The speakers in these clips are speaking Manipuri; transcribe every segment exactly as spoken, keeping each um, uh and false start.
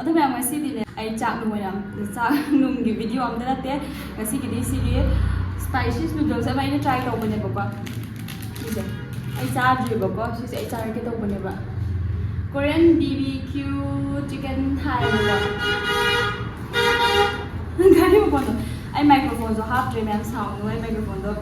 ꯑꯗꯨ ꯃꯌꯥꯝ, ꯉꯁꯤꯗꯤꯅꯦ, ꯑꯩ ꯆꯥꯛ ꯅꯨꯡ ꯑꯣꯏꯅ, ꯆꯥꯛ ꯅꯨꯡꯒꯤ ꯚꯤꯗꯤꯑꯣ ꯑꯝꯇ ꯅꯠꯇꯦ꯫ ꯉꯁꯤꯒꯤꯗꯤ ꯁꯤꯒꯤ spices noodles ꯑꯃ ꯑꯩꯅ try ꯇꯧꯕꯅꯦꯕꯀꯣ꯫ ꯁꯤꯁꯦ ꯑꯩ ꯆꯥꯗ꯭ꯔꯤꯕꯀꯣ꯫ ꯁꯤꯁꯦ ꯑꯩ ꯆꯥꯔꯛꯀꯦ ꯇꯧꯕꯅꯦꯕ꯫ Korean B B Q chicken ꯍꯥꯏꯌꯦꯕꯀꯣ꯫ ꯒꯥꯔꯤ ꯃꯈꯣꯟꯗꯣ, ꯑꯩ microphoneꯁꯨ ꯍꯥꯞꯇ꯭ꯔꯦ ꯃꯌꯥꯝ, ꯁꯥꯎꯅꯨ꯫ ꯑꯩ microphoneꯗꯣ,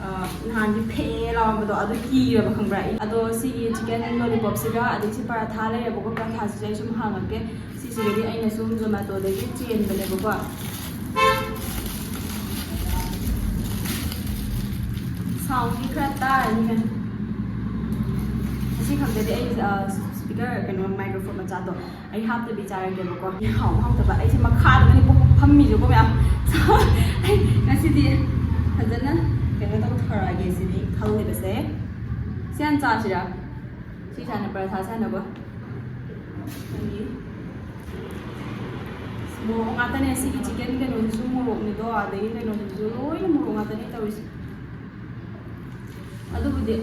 ꯑ, ꯅꯍꯥꯟꯒꯤ ꯐꯦ ꯂꯥꯎꯔꯝꯕꯗꯣ ꯑꯗꯨ ꯀꯤꯔꯕ, ꯈꯪꯕ꯭ꯔꯥ? ꯑꯩ ꯑꯗꯣ ꯁꯤꯒꯤ chicken lollipopꯁꯤꯒ, ꯑꯗꯩ ꯁꯤ ꯄꯔꯥꯊꯥ ꯂꯩꯔꯦꯕꯀꯣ, ꯄꯔꯥꯊꯥꯁꯤꯁꯨ ꯑꯩ ꯁꯨꯝ ꯍꯥꯡꯉꯛꯀꯦ꯫ ꯁꯤꯁꯤꯒꯗꯤ ꯑꯩꯅ ꯁꯨꯝ Zomatoꯗꯒꯤ ꯆꯦꯟꯕꯅꯦꯕꯀꯣ꯫ Soundꯗꯤ ꯈꯔ ꯇꯥꯔꯅꯤꯅꯦ꯫ ꯑꯁꯤ ꯈꯛꯇꯗꯤ ꯑꯩ, ꯑ, speaker, ꯀꯩꯅꯣ, microphone ꯃꯆꯥꯗꯣ ꯑꯩ ꯍꯥꯞꯇꯕꯤ ꯆꯥꯔꯒꯦꯕꯀꯣ꯫ ꯍꯥꯎ ꯍꯥꯎꯇꯕ ꯑꯩꯁꯦ ꯃꯈꯥꯗꯒꯅꯤ ꯄꯣꯛ ꯐꯝꯃꯤꯁꯦꯀꯣ ꯃꯌꯥꯝ꯫ ꯑꯩ ꯉꯁꯤꯗꯤ ꯐꯖꯅ ꯀꯩꯅꯣ ꯇꯧꯊꯔꯛꯑꯒꯦ ꯁꯤꯅꯤ ꯈꯜꯂꯤꯕꯁꯦ꯫ ꯁꯤ ꯍꯥꯟꯅ ꯆꯥꯁꯤꯔꯥ? ꯁꯤ ꯁꯥꯟꯅ ꯄꯔꯥꯊꯥ ꯁꯥꯟꯅꯕ꯫ ꯑꯩ ꯃꯣꯔꯣꯛ ꯉꯥꯛꯇꯅꯦ꯫ ꯁꯤꯒꯤ chicken ꯀꯩꯅꯣꯁꯤꯁꯨ ꯃꯣꯔꯣꯛꯅꯤꯗꯣ, ꯑꯗꯒꯤ ꯀꯩꯅꯣꯁꯤꯁꯨ ꯂꯣꯏꯅ ꯃꯣꯔꯣꯛ ꯉꯥꯛꯇꯅꯦ ꯇꯧꯔꯤꯁꯦ꯫ ꯑꯗꯨꯕꯨꯗꯤ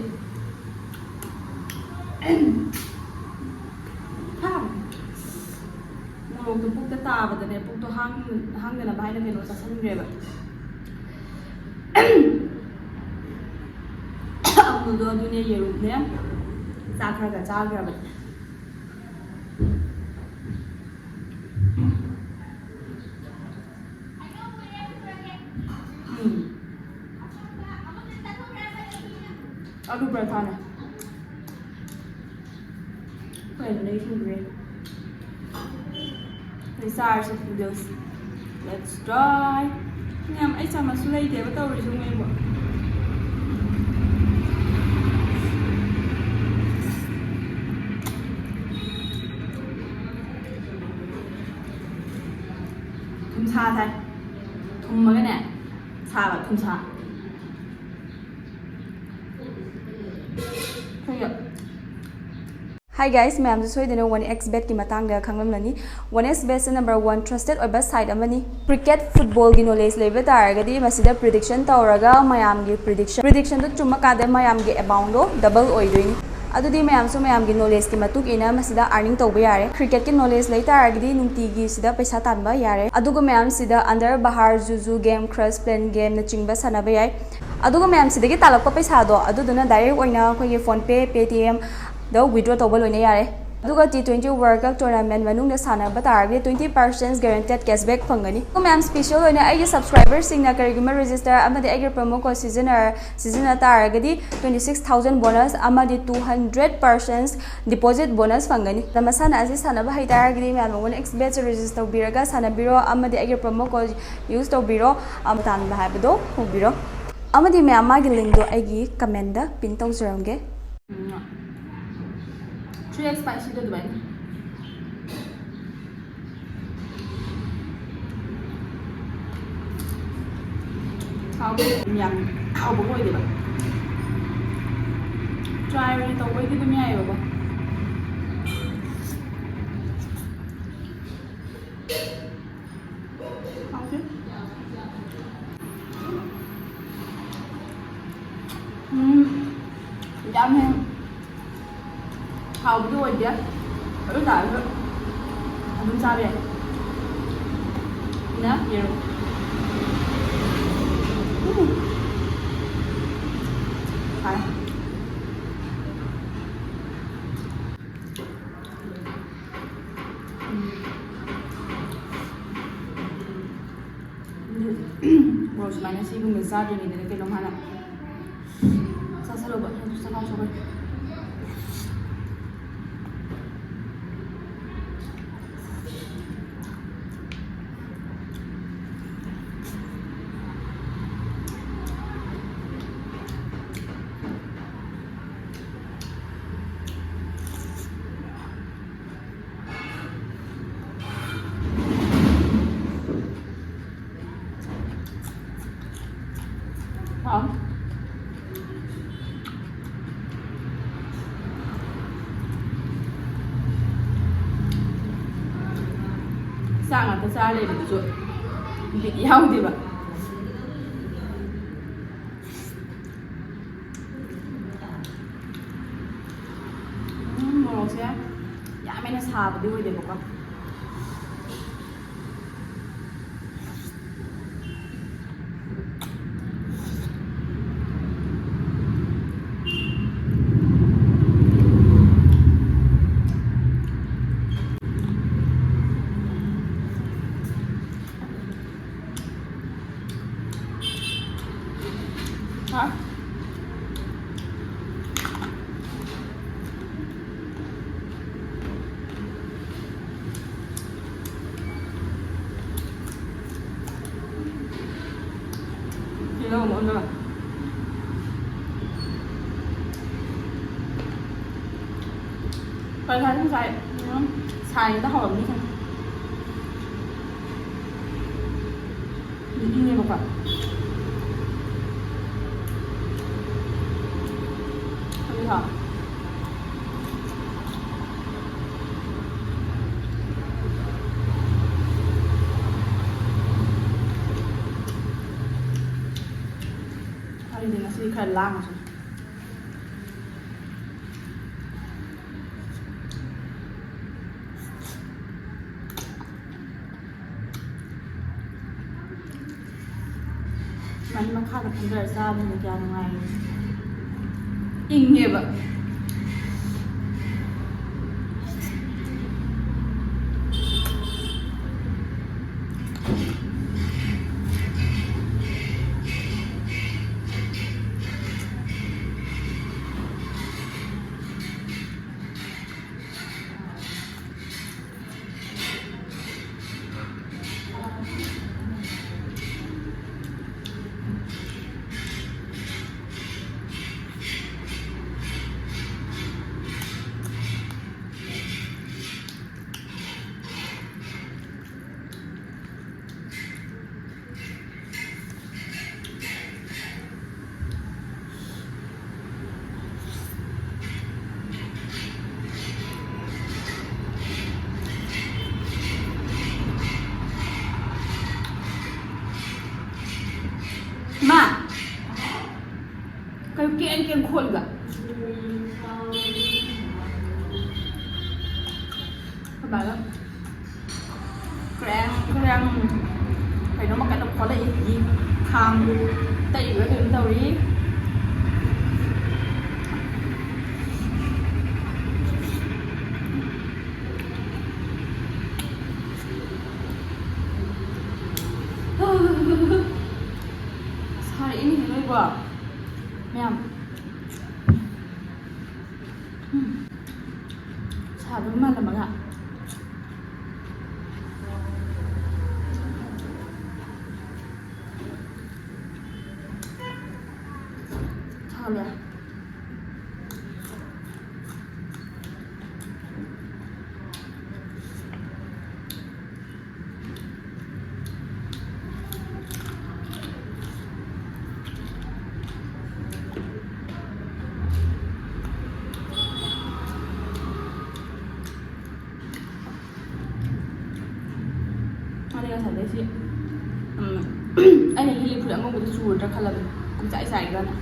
ꯃꯣꯔꯣꯛꯇꯣ ꯄꯨꯛꯇ ꯇꯥꯕꯗꯅꯦ, ꯄꯨꯛꯇꯣ ꯍꯥꯡ-, ꯍꯥꯡꯗꯅꯕ ꯍꯥꯏꯅ ꯀꯩꯅꯣ ꯆꯥꯁꯤꯟꯈ꯭ꯔꯦꯕ꯫ ꯑꯃꯨꯜꯗꯣ ꯑꯗꯨꯅꯦ, ꯌꯦꯔꯨꯝꯅꯦ, ꯆꯥꯛ ꯈꯔꯒ ꯆꯥꯈ꯭ꯔꯕꯅꯦ꯫ ꯎꯝ꯫ ꯑꯂꯨ ꯄꯔꯥꯊꯥꯅꯦ꯫ ꯀꯩꯅꯣ ꯂꯩꯁꯤꯟꯈ꯭ꯔꯦ꯫ ꯑꯩ ꯆꯥꯔꯁꯦ noodles꯫ Let's try꯫ ꯃꯌꯥꯝ, ꯑꯩ ꯆꯥꯃꯁꯁꯨ ꯂꯩꯇꯦꯕ ꯇꯧꯔꯤꯁꯦ, ꯃꯣꯏꯕꯨ꯫ ꯊꯨꯝꯁꯥ ꯊꯥꯏ꯫ ꯊꯨꯝꯃꯒꯅꯦ, ꯁꯥꯕ ꯊꯨꯝꯁꯥ꯫ ꯑꯩꯈꯣꯏꯒꯤ Hi guys, ꯃꯌꯥꯝꯁꯨ ꯁꯣꯏꯗꯅ one X betꯀꯤ ꯃꯇꯥꯡꯗ ꯈꯪꯂꯝꯂꯅꯤ꯫ One X betꯁꯦ number one trusted ꯑꯣꯏꯕ site ꯑꯃꯅꯤ꯫ Cricket, footballꯒꯤ knowledge ꯂꯩꯕ ꯇꯥꯔꯒꯗꯤ ꯃꯁꯤꯗ prediction ꯇꯧꯔꯒ ꯃꯌꯥꯝꯒꯤ prediction, predictionꯗꯨ ꯆꯨꯝꯃꯀꯥꯟꯗ ꯃꯌꯥꯝꯒꯤ amountꯗꯣ double ꯑꯣꯏꯗꯣꯏꯅꯤ꯫ ꯑꯗꯨꯗꯤ ꯃꯌꯥꯝꯁꯨ ꯃꯌꯥꯝꯒꯤ ꯅꯣꯂꯦꯖꯀꯤ ꯃꯇꯨꯡ ꯏꯟꯅ ꯃꯁꯤꯗ ꯑꯥꯔꯅꯤꯡ ꯇꯧꯕ ꯌꯥꯔꯦ꯫ ꯀ꯭ꯔꯤꯀꯦꯠꯀꯤ ꯅꯣꯂꯦꯖ ꯂꯩ ꯇꯥꯔꯒꯗꯤ ꯅꯨꯡꯇꯤꯒꯤ ꯁꯤꯗ ꯄꯩꯁꯥ ꯇꯥꯟꯕ ꯌꯥꯔꯦ꯫ ꯑꯗꯨꯒ ꯃꯌꯥꯝꯁꯤꯗ ꯑꯟꯗꯔ ꯕꯍꯥꯔ, ꯖꯨꯖꯨ ꯒꯦꯝ, ꯀ꯭ꯔꯁ ꯄ꯭ꯂꯦꯟ ꯒꯦꯝꯅꯆꯤꯡꯕ ꯁꯥꯟꯅꯕ ꯌꯥꯏ꯫ ꯑꯗꯨꯒ ꯃꯌꯥꯝꯁꯤꯗꯒꯤ ꯇꯥꯜꯂꯛꯄ ꯄꯩꯁꯥꯗꯣ ꯑꯗꯨꯗꯨꯅ ꯗꯥꯏꯔꯦꯛ ꯑꯣꯏꯅ ꯑꯩꯈꯣꯏꯒꯤ PhonePe, Paytm ꯗ ꯋꯤꯗ꯭ꯔꯣ ꯇꯧꯕ ꯂꯣꯏꯅ ꯌꯥꯔꯦ꯫ ꯑꯗꯨꯒ T twenty World Cup tournament ꯃꯅꯨꯡꯗ ꯁꯥꯟꯅꯕ ꯇꯥꯔꯒꯗꯤ twenty percent guaranteed cashback ꯐꯪꯒꯅꯤ꯫ ꯑꯗꯨꯒ ꯃꯌꯥꯝ ꯁ꯭ꯄꯤꯁꯦꯜ ꯑꯣꯏꯅ ꯑꯩꯒꯤ ꯁꯕꯁꯀ꯭ꯔꯥꯏꯕꯔꯁꯤꯡꯅ ꯀꯔꯤꯒꯨꯝꯕ ꯔꯦꯖꯤꯁꯇꯔ ꯑꯃꯗꯤ ꯑꯩꯒꯤ ꯄ꯭ꯔꯣꯃꯣ ꯀꯣꯗ ꯁꯤꯖꯤꯟꯅꯔ ꯁꯤꯖꯤꯟꯅ ꯇꯥꯔꯒꯗꯤ twenty six thousand bonus ꯑꯃꯗꯤ two hundred percent deposit bonus ꯐꯪꯒꯅꯤ꯫ ꯑꯗ ꯃꯁꯥꯟꯅ ꯑꯁꯤ ꯁꯥꯟꯅꯕ ꯍꯩꯇꯥꯔꯒꯗꯤ ꯃꯌꯥꯝ ꯃꯉꯣꯟꯗ X Bet register ꯇꯧꯕꯤꯔꯒ ꯁꯥꯟꯅꯕꯤꯔꯣ ꯑꯃꯗꯤ ꯑꯩꯒꯤ promo code use ꯇꯧꯕꯤꯔꯣ꯫ ꯑꯃ ꯇꯥꯟꯕ ꯍꯥꯏꯕꯗꯣ ꯍꯧꯕꯤꯔꯣ꯫ ꯑꯃꯗꯤ ꯃꯌꯥꯝ ꯃꯥꯒꯤ ꯂꯤꯡꯗꯣ ꯑꯩꯒꯤ ꯀꯃꯦꯟꯗ ꯄꯤꯟ ꯇꯧꯖꯔꯝꯒꯦ꯫ ꯎꯝ꯫ Three X spicy ꯗꯣ ꯑꯗꯨꯃꯥꯏꯅ꯫ ꯍꯥꯎꯕ ꯌꯥꯝ ꯍꯥꯎꯕ ꯑꯣꯏꯗꯦꯕ꯫ Try ꯑꯣꯏꯅ ꯇꯧꯕꯩꯗꯤ ꯑꯗꯨꯝ ꯌꯥꯏꯑꯕꯀꯣ꯫ ꯍꯥꯎꯇꯦ꯫ ꯎꯝ, ꯌꯥꯝ ꯍꯦꯟꯅ ꯍꯥꯎꯕꯗꯤ ꯑꯣꯏꯗꯦ꯫ ꯑꯗꯨ ꯇꯥꯔꯁꯨ ꯑꯗꯨꯝ ꯆꯥꯕ ꯌꯥꯏ꯫ ꯅ ꯌꯦꯔꯨꯝ꯫ ꯎꯝ꯫ ꯐꯔꯦ꯫ ꯎꯝ꯫ ꯃꯣꯔꯣꯛ ꯁꯨꯃꯥꯏꯅ ꯁꯤꯒꯨꯝꯕ ꯆꯥꯗ꯭ꯔꯤꯉꯩꯗꯅꯦ ꯀꯩꯅꯣꯝ ꯍꯥꯟꯅ ꯆꯥꯁꯜꯂꯨꯕ, ꯅꯠꯇ꯭ꯔꯗꯤ ꯆꯈꯥꯎ ꯁꯣꯛꯀꯅꯤ꯫ ꯍꯥꯎ꯫ ꯆꯥꯛ ꯉꯥꯛꯇ ꯆꯥꯔ ꯂꯩꯕꯗꯨꯁꯨ ꯕꯤꯠ ꯌꯥꯎꯗꯦꯕ꯫ ꯇꯥꯕꯗꯤ ꯑꯣꯏꯗꯦꯕꯀꯣ꯫ ꯍꯥ? ꯇꯤꯜꯍꯧ ꯑꯃ ꯑꯣꯟꯗꯕ꯫ ꯀꯩ ꯍꯥꯏꯅꯤ ꯉꯁꯥꯏ? ꯎꯝ, ꯁꯥꯏꯅ ꯍꯧꯔꯝꯅꯤ ꯈꯪꯉꯦ꯫ ꯏꯪꯉꯦꯕꯀꯣ꯫ ꯑꯗꯨꯒ ꯑꯩꯗꯤ ꯉꯁꯤ ꯈꯔ ꯂꯥꯡꯉꯁꯨ꯫ ꯁꯨꯃꯥꯏꯅ ꯃꯈꯥꯗ ꯐꯝꯊꯔ ꯆꯥꯕꯅꯤꯅ ꯀꯌꯥ ꯅꯨꯡꯉꯥꯏ꯫ ꯏꯪꯉꯦꯕ꯫ ꯃꯥ, ꯀꯩꯅꯣ ꯀꯦꯡ ꯀꯦꯡ ꯈꯣꯠꯂꯤꯕ? ꯀ꯭ꯔꯦꯡ ꯀ꯭ꯔꯦꯡ ꯀꯩꯅꯣꯝꯃ ꯀꯟꯅ ꯈꯣꯠꯂꯛꯏ꯫ ꯈꯥꯡꯗꯨ ꯇꯩꯔꯤꯕ ꯀꯩꯅꯣꯝ ꯇꯧꯔꯤ꯫ ꯁꯥꯔꯛꯏꯅꯦ ꯅꯣꯏꯕꯣ ꯃꯌꯥꯝ꯫ ꯎꯝ꯫ ꯁꯥꯕꯒ ꯃꯥꯜꯂꯝꯃꯒ꯫ ꯁꯥ ꯂꯣꯏꯔꯦ꯫ ꯑꯗꯩ ꯉꯁꯥꯏꯗꯩ ꯁꯤ, ꯎꯝ, ꯑꯩꯅ ꯂꯤꯠꯂꯤ ꯐꯨꯔꯤꯠ ꯑꯉꯧꯕꯗꯣ ꯆꯨꯔꯗ꯭ꯔꯥ ꯈꯜꯂꯕꯅꯦ, ꯄꯨꯡꯆꯥꯏ ꯆꯥꯏꯔꯒꯅ꯫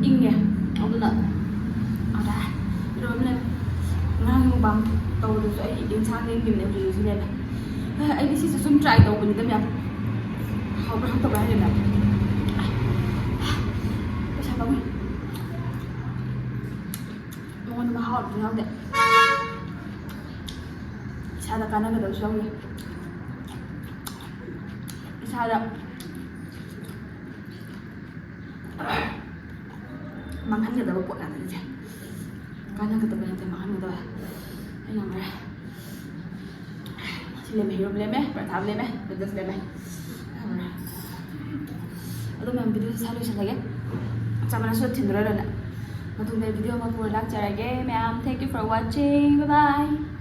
ꯏꯪꯉꯦ꯫ ꯑꯗꯨꯅ ꯑꯗ ꯏꯔꯣꯟꯕ ꯂꯩ꯫ ꯉꯔꯥꯡ ꯃꯨꯛꯕꯥꯡ ꯇꯧꯕꯗꯁꯨ ꯑꯩ ꯌꯦꯟꯁꯥꯡ ꯂꯦꯡꯈꯤꯕꯅꯦ, ꯍꯧꯖꯤꯛ ꯍꯧꯖꯤꯛ ꯂꯦꯝꯃꯦ꯫ ꯑꯩꯗꯤ ꯁꯤꯁꯦ ꯁꯨꯝ ꯇ꯭ꯔꯥꯏ ꯇꯧꯕꯅꯤꯗ ꯃꯌꯥꯝ꯫ ꯍꯥꯎꯕ꯭ꯔꯥ ꯍꯥꯎꯇꯕ꯭ꯔꯥ ꯍꯥꯏꯔꯦꯅ꯫ ꯄꯩꯁꯥ ꯄꯥꯝꯃꯨꯏ꯫ ꯃꯉꯣꯟꯗ ꯃꯍꯥꯎ ꯑꯝꯇ ꯌꯥꯎꯗꯦ꯫ ꯏꯁꯥꯗ ꯀꯥꯟꯅꯒꯗꯕꯁꯨ ꯌꯥꯎꯗꯦ꯫ ꯏꯁꯥꯗ ꯃꯥꯡꯍꯟꯒꯗꯕ ꯄꯣꯠ ꯉꯥꯛꯇꯅꯤꯁꯦ꯫ ꯀꯥꯟꯅꯒꯗꯕ ꯅꯠꯇꯦ, ꯃꯥꯡꯍꯟꯒꯗꯕ꯫ ꯑꯩ ꯉꯝꯃꯔꯣꯏ꯫ ꯁꯤ ꯂꯦꯝꯃꯦ, ꯌꯦꯔꯨꯝ ꯂꯦꯝꯃꯦ, ꯄꯔꯥꯊꯥ ꯂꯦꯝꯃꯦ, ꯅꯨꯗꯜꯁ ꯂꯦꯝꯃꯦ꯫ ꯉꯝꯃꯔꯣꯏ꯫ ꯑꯗꯨ ꯃꯌꯥꯝ ꯚꯤꯗꯤꯑꯣꯁꯦ ꯁ꯭ꯋꯥꯏ ꯂꯣꯏꯁꯤꯜꯂꯒꯦ꯫ ꯆꯥꯃꯅꯁꯨ ꯊꯤꯟꯗꯣꯔꯣꯏ ꯂꯣꯏꯅ꯫ ꯃꯇꯨꯡꯗ ꯚꯤꯗꯤꯑꯣ ꯑꯃ ꯄꯨꯔ ꯂꯥꯛꯆꯔꯒꯦ ꯃꯌꯥꯝ꯫ Thank you for watching. Bye bye.